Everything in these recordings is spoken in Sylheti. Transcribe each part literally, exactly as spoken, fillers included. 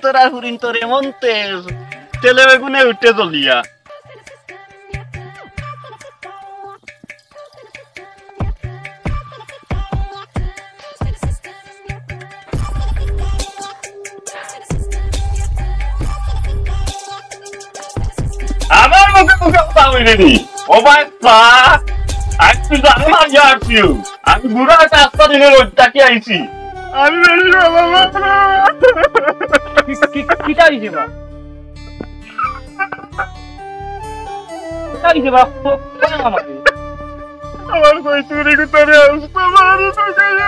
তোরার হুরিন তোর এমন তেজ, তেলে বেগুনে উঠে জ্বলিয়া। আমার মুখে মুখে কথা হইলে নি। ও ভাই, চা, আমি তো জানি না, ইয়ার কিউ। আমি বুড়া একটা আস্তা দিনের রোজ তাকিয়ে আইছি। আমি বেশি বাবা। কি, কি, কিতা হইছে বা? কিতা হইছে বা? কো-, কো আমাকে। আমার কই চুরি কুতারে আসতো মারি তো গেল।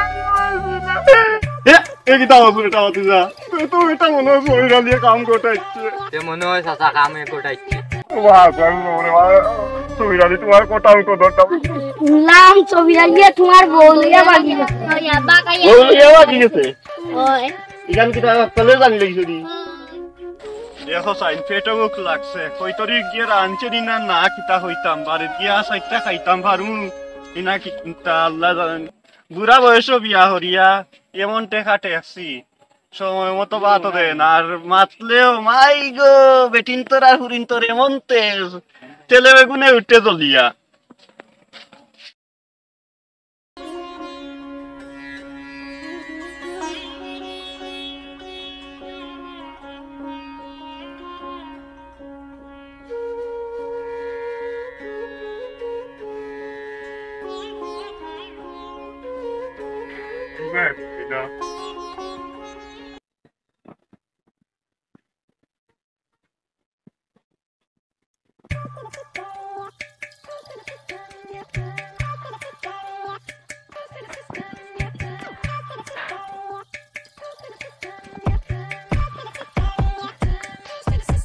এ, এ কিতা হইছে এটা হতে যা? তো, তো এটা মনে হয় শরীর আলিয়ে কাম গোটাইছে। তে মনে হয় চাচা কামে গোটাইছে। বাহ, আমি মনে হয়, শরীর আলি তোমার কথা আমি তো ধরতাম। নাম ছবি লাগিয়ে তোমার বউ লইয়া বাগি গেছে। বউ লইয়া বাগি গেছে? ওই। ইখান কিতা তলে জানি লাগিছে নি? দেখো সাইন, পেটো ভুক লাগছে। কই তরি গিয়ে রানছে নি না, না কিতা হইতাম, বাড়িত গিয়া সাইটটা খাইতাম পারমু। ইনা কিতা আল্লাহ জানেন। বুড়া বয়সও বিয়া হরিয়া, এমন টেকা টেকছি। সময় মতো ভাতও দেয় না। আর মাতলেও, মাই গো, বেটিন তোর আর হুরিন তোর এমন তেজ, তেলে বেগুনে উঠে জ্বলিয়া।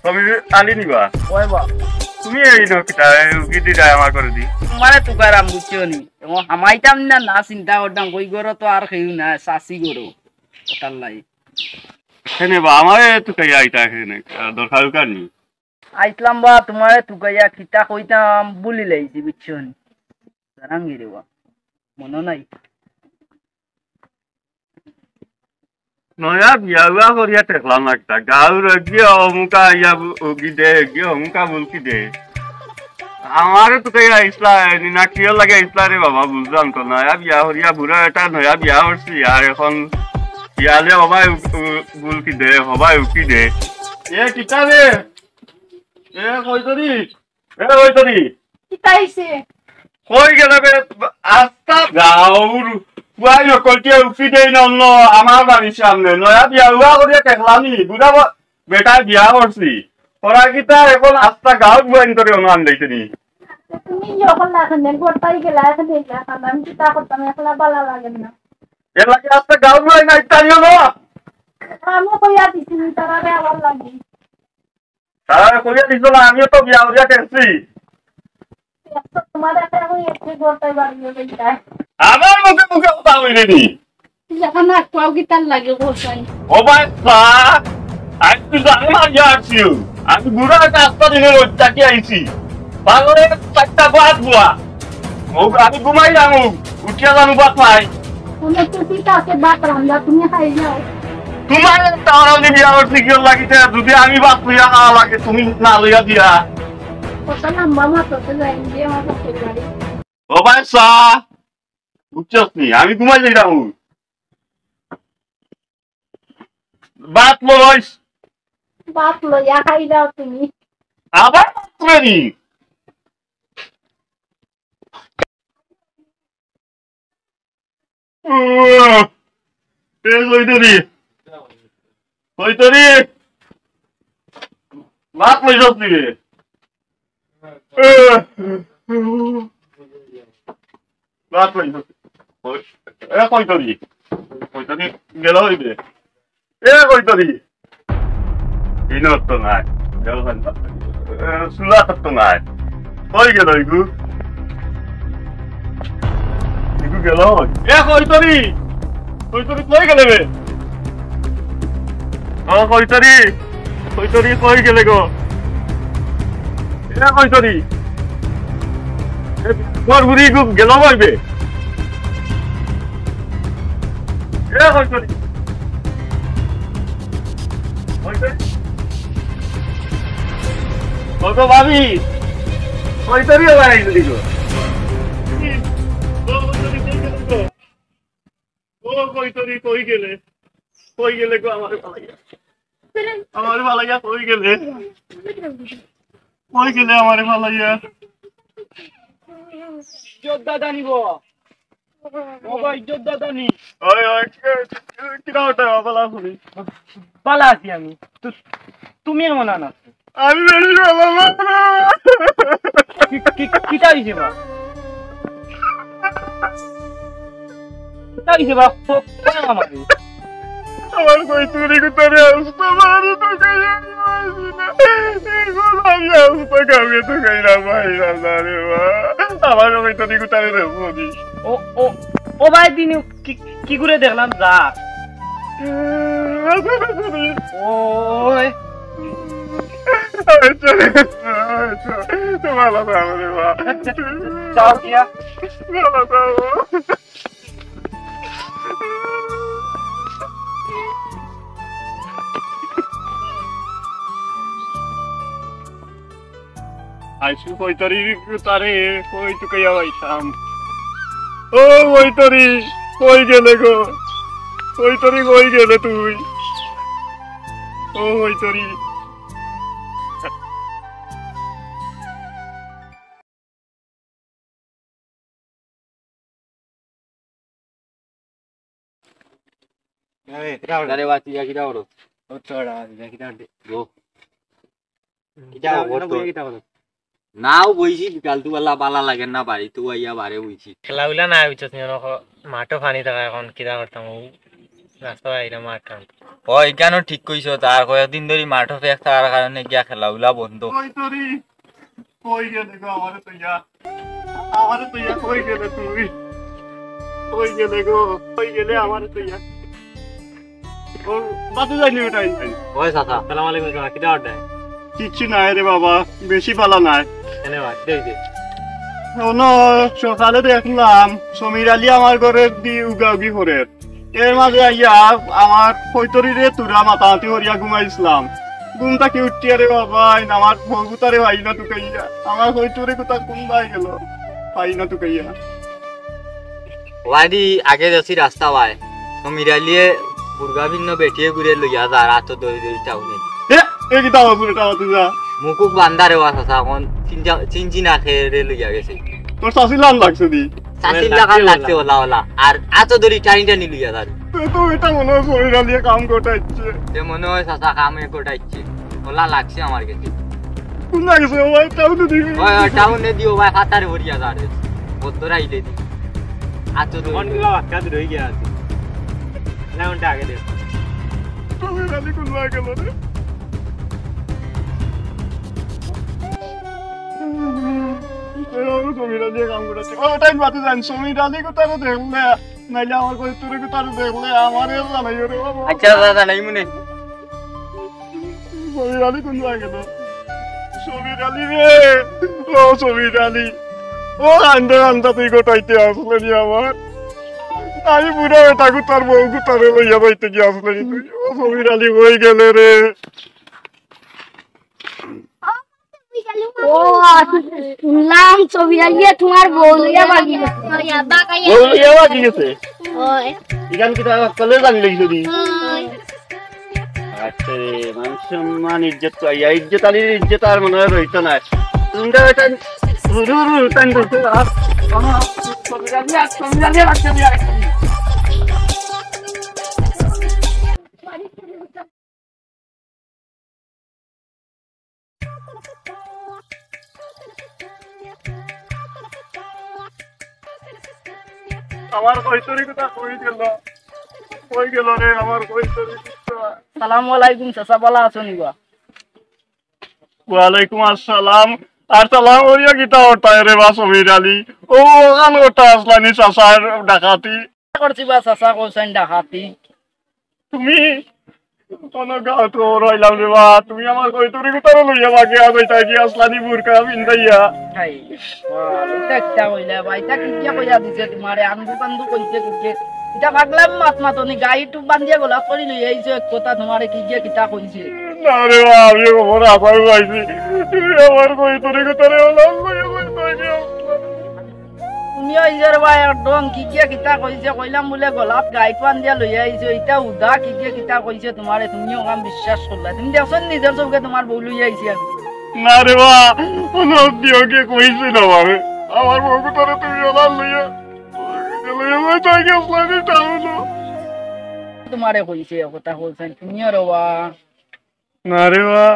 তুমি আলি নিবা? ওই বা। তুমি এই নো কিতা, এই উকি দিদায় আমার করে দি। তোমারে তুকারাম বুঝছো নি? এবং হামাইতাম না, না চিন্তা করতাম, কই করো তো আর কেউ না, চাচি করো। ওটার লাই। কেনে বা, আমারে তুকাইয়া আইতা কেনে, আর দরকার উকার নি। আইসলাম বা, তোমারে তুকাইয়া কিতা কইতাম, ভুলি লাইছি, বুঝছো নি? জারাঙ্গি রে বা, মনো নাই। নয়া বিয়া উয়া করিয়া ঠেকলাম একটা। গাউর গিয়ে অমুকা ইয়া বু-, উগি দে, গিয়ে অমুকা বুলকি দে। আমারে তুকাইয়া আইসলা, নি না কিয় লাগে আইসলা রে বাবা, বুঝলাম তো না। নয়া বিয়া করিয়া বুড়া এটা নয়া বিয়া করছি, আর এখন বিয়ালে হবাই উ-, উ-, বুলকি দে, হবাই উকি দে। এ কিতা রে? এ কই তরি? এ কই তরি? কিতা হইছে? কই গেলে বে? আস্তা গাউর পুয়াই নকলকে উঠি দেই নন আমার বাড়ির সামনে। নয়া বিয়া উয়া করিয়া দেখলাম নি। বুড়া ব-, বেটায় বিয়া করছি। ওরা কিতা এখন আস্তা গাউর পুয়াই করে অনুমান দিতে নি। তুমি যখন না খান, গোটাই গেলা, এখন এই না খান, আমি কিতা করতাম, একলা ভালা লাগে না। এর লাগে আস্তা গাউর পুয়াই নাই, তাই হলো। আমি কইয়া দিছি, তারা আবার লাগে। তারা কইয়া দিছিল না, আমিও তো বিয়া করিয়া দেখছি। তোমার একটা আমি একটু গোটাই বাড়িয়ে দিই। আমার মুখে মুখে কথা হইলে নি। এখন আর কও কি তার লাগে গোসাই। ও ভাই, চা, আমি তো জানি না, ইয়া আছি। আমি বুড়া একটা আস্তা দিনের রোজ তাকিয়ে আইছি। পাগলের চারটা বাদ বুয়া। ও, আমি ঘুমাই যাবো। উঠিয়া যাবো বাদ নাই। কোনো টুপি কাছে বাদ রান্দা, তুমি খাই যাও। তোমার তারা আমি বিয়া করছি কি লাগিতে, যদি আমি বাদ লইয়া খাওয়া লাগে, তুমি না লইয়া দিয়া। কত লম্বা মাত্র তো যাই, যে আমার বাপের বাড়ি। ও ভাই, চা। বুঝছস নি? আমি ঘুমাই যাই যাবো। বাদ লইস। বাদ লইয়া খাই যাও তুমি। আবার বাদ লইনি। উহ, এ কইতরি। কইতরি। বাদ লইছস নি রে? উহ। বাদ লইছস। কই-, এ কইতরি। কইতরি গেল হইবে। এ কইতরি। ইনো তো নাই। এ, চুলা তো নাই। কই গেল ইগু? ইগু গেল? এ কইতরি। কইতরি কই গেলে বে? ও কইতরি। কইতরি কই গেলে গো? এ কইতরি। এ, তোর বুড়ি ইগু গেল কই বে? এ কইতরি। কইতরি? ও গো ভাবি, কইতরি আবার আইলি গো? ও কইতরি, কই গেলে? কই গেলে গো আমারে ফালাইয়া? আমারে ফালাইয়া কই গেলে? কই গেলে আমারে ফালাইয়া? ইজ্জত দাদা নিব। ও ভাই, ইজ্জত দাদা নি। ওই, ওই, কি-, কি-, কিরা ওটা? ভালা আছনি? ভালা আছি আমি। তু-, তুমি এমন আনা? আমি বেশি ভালা না। কি, কি, কিতা হইছে বা? কিতা হইছে বা? ক-, কও আমারে। আমার কইতরি কুতারে আস্তা বাড়ি তো খাইয়া পাইছি না। এখন আমি আস্তা কাউকে তো খাই না পাই না রে বা। আমার কইতরি কুতারে দেখবো নি। ও, ও, ও ভাই দিনু কি, কি করে দেখলাম যা? ওই। আচ্ছা, আচ্ছা, ভালা থাকো রে বা। যাও গিয়া। ভালা থাকো। আইসু কইতরি কুতারে, কই তুকাইয়া পাইতাম। ও কইতরি, কই গেলে গো? কইতরি, কই গেলে তুই? ও কইতরি। আরে, কিতা করো? আরে, বাতি যা, কিতা করো? ও, তোরা, যা, কিতা করো? গো। কিতা কিতা করো? করো? নাও, বইছি, বিকাল তো বালা, বালা লাগে না, বাড়িত আইয়া বারে বইছি। খেলাধুলা নাই, বুঝছস নি, অনো মাঠও পানি থাকে এখন, কিতা করতাম, ও রাস্তা বাইরে মাঠ টান। ও, ইখানও ঠিক কইছো, তার কয়েকদিন ধরি মাঠও ফেক থাকার কারণে গিয়া খেলাধুলা বন্ধ। কই তরি? কই গেলে গো আমারে তইয়া? আমারে তইয়া কই গেলে তুই? কই গেলে গো? কই গেলে আমারে তইয়া? ও, বাতে যাইনি ওটাই। ওই চাচা, আসসালামু আলাইকুম চাচা, কিতা অর? কিচ্ছু নাই রে বাবা, বেশি বালা নাই। কেনে বা, কিতা অইছে? অনো সকালে দেখলাম সমীর আলী আমার ঘরেদি উগাউগি করের। এর মাঝে আইয়া আমার কইতরিরে তুরা মাতামাতি করিয়া ঘুমাইছলাম। ঘুম থাকি উঠিয়া রে বাবা, ইন আমার বউগুতারে পাই না তুকাইয়া। আমার কইতরি কুতা কুনবায় গেল, পাই না তুকাইয়া। ওয়াদি আগে যাচ্ছি রাস্তা বায়, সমীর আলীয়ে বুর্গা ভিন্ন বেটিয়ে ঘুরে লইয়া যার আতো ধরি ধরি টাউনে। এ, এ কিতা বাবু, এটা বাবু যা। মুকুক বান্দা রে ওয়া চাচা, অখন চিনচা-, চিনচি না খেয়ে রে লইয়া গেছে। তোর চাচির লাখান লাগছে দি। চাচির লাখান লাগছে ওলা ওলা। আর আতো ধরি টানি টানি লইয়া যার। তো, তো এটা মনে হয় সমীর আলীয়ে কাম গোটাইছে। তে মনে হয় চাচা কামে গোটাইছে। ওলা লাগছে আমার গেছে। কোন লাগছে? ও ভাই, টাউনে দিবি। ওই, ওই, টাউনে দিও ভাই, ফাতারে ভরিয়া যার। বদ্দরা ইলে দি। আতো ধরি। অখন দিলা বাক্কা রই গিয়া আছে। না, অনটা আগে দে। সমীর আলী কোন লাগে রে? এ বাবু, সমীর আলীয়ে কাম গোটাইছে। ও, টাইম বাতে যান, সমীর আলী কুতারে দেখলে, নাইলে আমার কইতরি কুতারে দেখলে, আমারে জানাইও রে বাবা। আচ্ছা, দাদা, নাই মনে। সমীর আলী কোন জায়গা গেল? সমীর আলী রে, ও সমীর আলী, ও আন্দা আন্দা তুই গোটাইতে আসলে নি আমার। আমি বুড়া বেটা কুতার বউ কুতারে লইয়া যাইতে গিয়া আসলে নি তুই। ও সমীর আলী, কই গেলে রে? ও, শুনলাম সমীর আলীয়ে তোমার বউ লইয়া ভাগি গেছে। বউ লইয়া ভাগি গেছে? ওই। ইখান কিতা কলেজ আনি লাগি যদি? ওই। আচ্ছা রে, মান সম্মান ইজ্জত তো আইয়া, ইজ্জত আলীর ইজ্জত আর মনে হয় রইতো না। তোমরা এটা হুরু হুরু টান করতে আস। সমীর আলী আর সমীর আলী আর সমীর আলী। আমার কইতরি কুতা কই গেল? কই গেল রে আমার কইতরি কুতা? সালামু আলাইকুম চাচা, বালা আছো নি বা? ওয়ালাইকুম আসসালাম। আর সালাম করিয়া কিতা অরতায় রে বা সমীর আলী? ও, অখান অরতা আসলানি চাচার ডাকাতি। করছি বা চাচা, কইছইন ডাকাতি। তুমি কোন গাঁও তো রইলাম রে বা, তুমি আমার কইতরি কুতারে লইয়া বাগে আজ এটা কি আসলানি বুরকা পিন্দাইয়া? হাই, বাহ, এটা কিতা কইলা বা? এটা কিতা কইয়া দিছে তোমারে? আন্দু কান্দু কইতে কইতে ইটা পাগলামি মাত মাতো নি, গাইটু বান্ধিয়া গলাত করি লইয়া আইছো, এক কথা তুমারে কিগিয়ে কিতা কইছে? না রে বা, আমি খবর আবার পাইছি। তুমি আমার কই তোরে কোথারে ওলা লইয়া কই তোরে কি অবস্থা? তুমিও ইজর বা একদম কিগিয়ে কিতা কইছে, কইলাম বুলে গলাত গাইটু বান্ধিয়া লইয়া আইছো, ইটা উদা কিগিয়ে কিতা কইছে তুমারে, তুমিও কাম বিশ্বাস করলা। তুমি দেখছো নি নিজর চউখে তুমার বউ লইয়া আইছি আমি। না রে বা, কোনো দিও কে কইছে না আমারে। আমার বউ কোথারে তুমি ওলা লইয়া, লইয়া যাই তাই গেছলা নি টাউনো। তুমারে কইছে এ কথা কইছইন, তুমিও রে বা। না রে বা,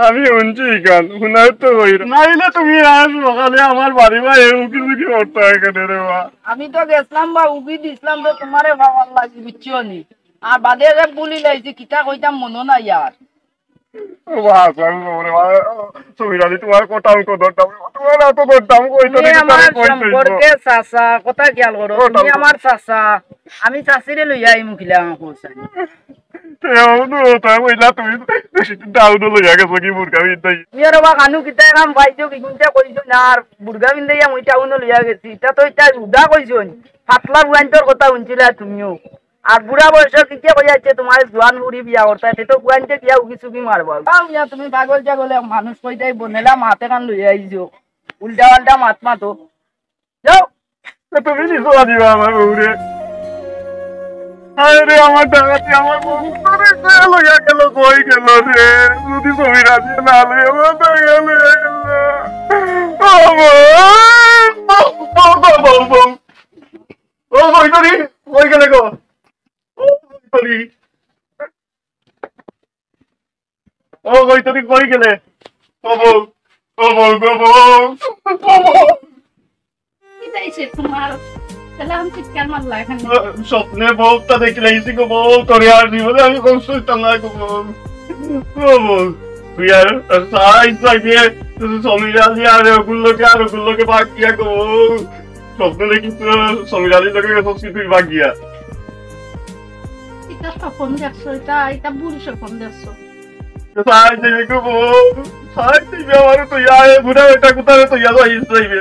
আমি হুনছি ইখান, হুনার তো কইরা। নাইলে তুমি আজ সকালে আমার বাড়ি বা এ উকি ঝুকি করতা কেনে রে বা। আমি তো গেছলাম বা উকি দিছলাম তো তুমারে পাওয়ার লাগি, বুঝছো নি? আর বাদে যে ভুলি লাইছি, কিতা কইতাম মনো নাই আর। ও বা, আমি মনে হয়, ও, সুমির আলী, তুমার কথা আমি কত ধরতাম, তুমার এত ধরতাম, কই তো তুমি দেখি আমার তারে কই তো সম্পর্কে চাচা, কথা খেয়াল করো, ও, তুমি তারপর? আমার চাচা, আমি চাচিরে লইয়া আইমু কিলা আমার কইছাই। তে, ও, ও, তাই কইলা তুমি ডাউনো লইয়া গেছো কি বুরকা বিন্দাই? তুমি আর বা কানু কিতা কাম পাইছো কি, কোনটা কইছো না, আর বুরকা বিন্দাইয়া মুই টাউনো লইয়া গেছি, ইটা তো ইটা উদা কইছো নি, পাতলা বুয়াইন্তর কথা হুনছিলা তুমিও। আর বুড়া বয়সে কিতা কইয়া যাচ্ছে, তুমার জোয়ান বুড়ি বিয়া করতা, সে তো বুয়াইন্তে গিয়া উকি চুকি মারবো। যাও মিয়া, তুমি পাগল ছাগল এক মানুষ কইতাই বনেলা মাতে কান লইয়া আইছো, উল্টা পাল্টা মাত মাতো। যাও। এ তুমি নিছো আদিবা আমার বউরে। আরে আমার ডাকাতি, আমার বউ লইয়া গেল, কই গেল রে? যদি ছবি রাজি না লই আমার টাকা লইয়া গেল। ও বউ, বউ, বউ, বউ, বউ। ও বইতরি, কই গেলে গো? ও বইতরি, ও বইতরি, কই গেলে? ও বউ, ও বউ, ও বউ, ও বউ। কি চাইছে তোমার? তাহলে আমি চিৎকার মারলা এখানে। স্বপ্নে বউটা দেখি লাগছি গো বউ, তোরে আর জীবনে আমি কষ্ট হইতাম না গো বউ। ও বউ, তুই আর সাইজ লাগে, তুই সমীর আলী আর ওগুলোকে আর ওগুলোকে বাদ দিয়া গো বউ। স্বপ্ন দেখি তুই সমীর আলীর লগে গেছস কি তুই বাগিয়া? এটা স্বপ্ন দেখছো, এটা, এটা ভুল স্বপ্ন দেখছো। সাইজ দেখি গো বউ, সাইজ দেখি আমার তো ইয়া, এ বুড়া বেটা কোথায় তো ইয়া যাইস যাইবে।